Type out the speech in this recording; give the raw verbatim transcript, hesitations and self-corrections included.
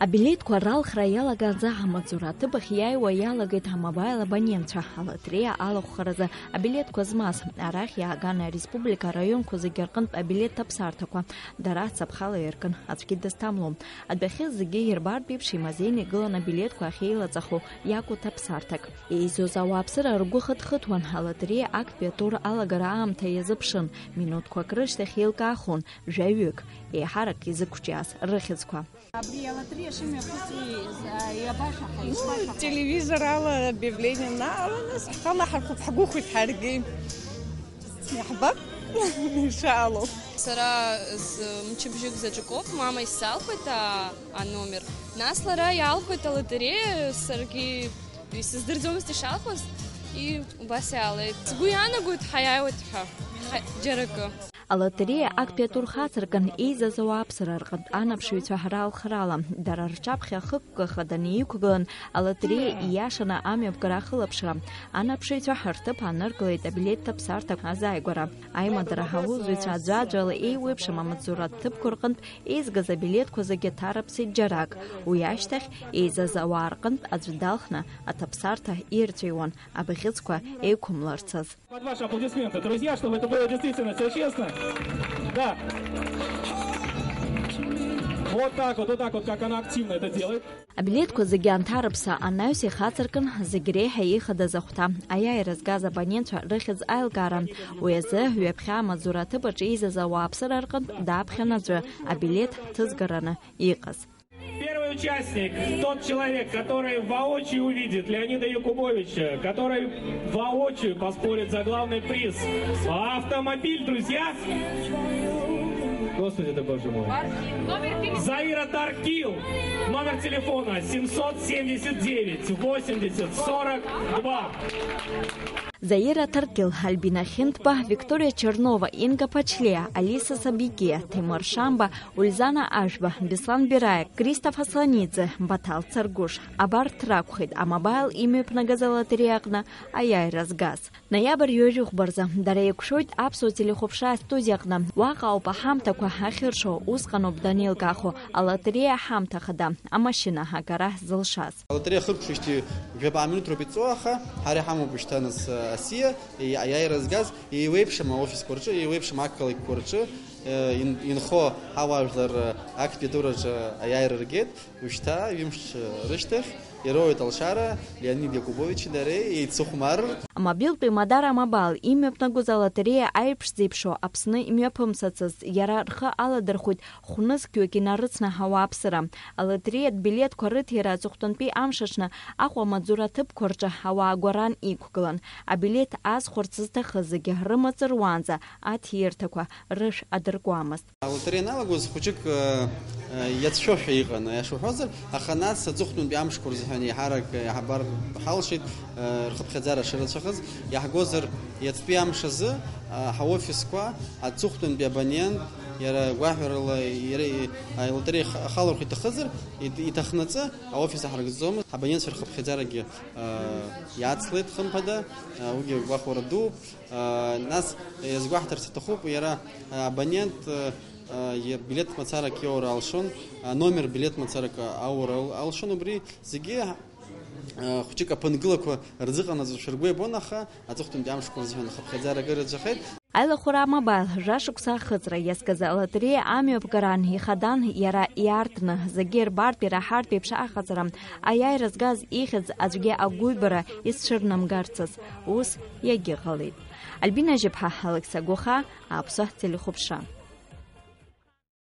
Абилеҭқәа ралхра иалагаанӡа амаҵзура аҭыԥахь иааиуа иалагеит амобаил абонентцәа. Алотереиа алахәхаразы абилеҭқәа змаз, арахь иааган ареспублика араионқәа зегьы рҟынтә абилеҭ ҭаԥсарҭақәа дара ацаԥхала иркын, аӡәгьы дызҭамлом. Адәахьы зегьы ирбартә еиԥш имазеины игылан абилеҭқәа ахьеилаҵахо иакәу ҭаԥсарҭак. Еизоз ауааԥсыра ргәы хыҭхыҭуан, алотереиа актәи атур алагара аамҭа иазыԥшын, минуҭқәак рышьҭахь еилкаахон, жәаҩык, еиҳарак изықәҿиаз рыхьӡқәа. Абри алотереиа шымҩаԥысуеи, а, иабашәаҳәа, ишԥашәаҳәа? Телевизор ала объявление нааланы, ҳхы наҳархәып, ҳгәыхәит ҳаргьы. Иаҳбап, иншаалло. Сара з-, мчыбжьык заҵәыкоуп, мама исзалхәеит а-, аномер. Нас лара иалхәеит алотереиа, саргьы исыздырӡомызт ишалхәыз, и убас иаалеит. Сгәы иаанагоит ҳаиааиуеит ҳәа, ҳа-, џьара акы. Алотереиа актәи атур хацыркын еизаз ауааԥсыра рҟынтә анаԥшыҩцәа ралхрала, дара рҿаԥхьа хықәкы хаданы иқәгылан алотереиа ииашаны амҩаԥгара ахылаԥшра. Анаԥшыҩцәа рҭыԥ ааныркылеит абилеҭ ҭаԥсарҭақәа азааигәара. Аимадара аусзуҩцәа аӡәаӡәала еиуеиԥшым амаҵзура аҭыԥқәа рҟынтә еизгаз абилеҭқәа зегьы ҭарыԥсеит џьарак. Уи ашьҭахь еизаз ауаа рҟынтә аӡә далхны аҭаԥсарҭа ирҵәиуан, абӷьыцқәа еиқәымларцаз. Под ваши аплодисменты, друзья, чтобы это было действительно всё честно. Да. Вот так вот, вот так вот, как она активно это делает. Абилеҭқәа зегьы анҭарыԥса анаҩс ихацыркын, зегь реиҳа ихадаз ахәҭа, аиааира згаз абонентцәа рыхьӡ аилкаара. Уи азы ҩаԥхьа амаҵзура аҭыԥ аҿы еизаз ауааԥсыра рҟынтә дааԥхьан аӡәы, абилеҭ ҭызгараны иҟаз. Первый участник, тот человек, который воочию увидит Леонида Якубовича, который воочию поспорит за главный приз. Автомобиль, друзья! Господи, да боже мой. Заира Таркил, номер телефона семьсот семьдесят девять восемьдесят сорок два. Заира Таркил, Альбина Хинтба, Виктория Чернова, Инга Пачлеа, Алиса Сабике, Темыр Шамба, Ульзана Ашәба, Беслан Бераиа, Кристоф Асланидзе, Баҭал Царгәыш. Абарҭ ракәхеит амобаил имҩаԥнагаз алотереиа аҟны аиааира згаз. Ноиабр ҩажәи хәба рзы дара еиқәшәоит аԥсуа телехәаԥшра астудиа аҟны. Уаҟа ауп аҳамҭақәа ахьыршо, усҟаноуп данеилкаахо алотереиа аҳамҭа хада, амашьына агара зылшаз. Алотереиа хыркәшоижьҭеи жәабаҟа минуҭ роуп иҵуа, аха ҳара иҳамоуп шьҭа нас, асиа, аиааира згаз, еиуеиԥшым аофисқәа рҿы, еиуеиԥшым ақалақьқәа рҿы, ин-, инхо ҳауаажәлар актәи атур аҿы аиааира ргеит. Ушьҭа ҩымш рышьҭахь ироуеит алшара, Леонид Иакубовичи дареи еицыхәмарыр. Амобилтәи Мадара Мобаил имҩаԥнагоз алотереиа аиԥш зеиԥшроу Аԥсны имҩаԥымсацызт, иара рхы аладырхәит хәнызқьҩык инарыцны ауааԥсыра. Алотереиатә билеҭқәа рыҭира аҵыхәтәантәи амш аҽны Аҟәа амаҵзура аҭыԥқәа рҿы ауаа гәаран иқәгылан. Абилеҭ азхәарц зҭахыз зегьы рымаҵ руаанӡа аҭиирҭақәа рышә адыркуамызт. Алотереиа аналагоз хәыҷык, э, э, иацәшәошәа иҟан, аиаша уҳәозар, аха нас аҵыхәтәантәи амшқәа рзыҳәан еиҳарак, э, иаҳбар ҳалшеит, э, рхыԥхьаӡара шырацәахаз. Иаҳгозар, иацтәи амш азы, э, ҳаофисқәа аҵыхәтәантәи абонент, иара гәаҳәарала, иара, э, алотереиа х-, ахалархә иҭахызар, ит-, иҭахнаҵы аофис аҳаргӡомызт. Ҳабонентцәа рхыԥхьаӡарагьы, э, иацлеит, хымԥада, э, уигьы гәахәара дууп. Нас иазгәаҳҭарц иҭахуп, иара абонент, билеҭ мацарак иоура алшон, аномер билеҭ мацарак аура ал-, алшон, убри зегьы, хәҷык аԥынгылақәа рзыҟанаҵоз шәыргәы иабон, аха аҵыхәтәантәи амшқәа рзыҳәан ахыԥхьаӡара акыр рыӡахеит. Аилахәыра амобаил, жәа-шықәса ахыҵра иазкыз алотереиа амҩаԥгаран ихадан иара иаартны, зегьы ирбартә ираҳартә еиԥш аҟаҵара, аиааира згаз ихьӡ аӡәгьы агәыҩбара изцәырнамгарцаз, ус иагьыҟалеит. Альбина Жьыԥҳа, Алықьса Гәахаа, Аԥсуа телехәаԥшра.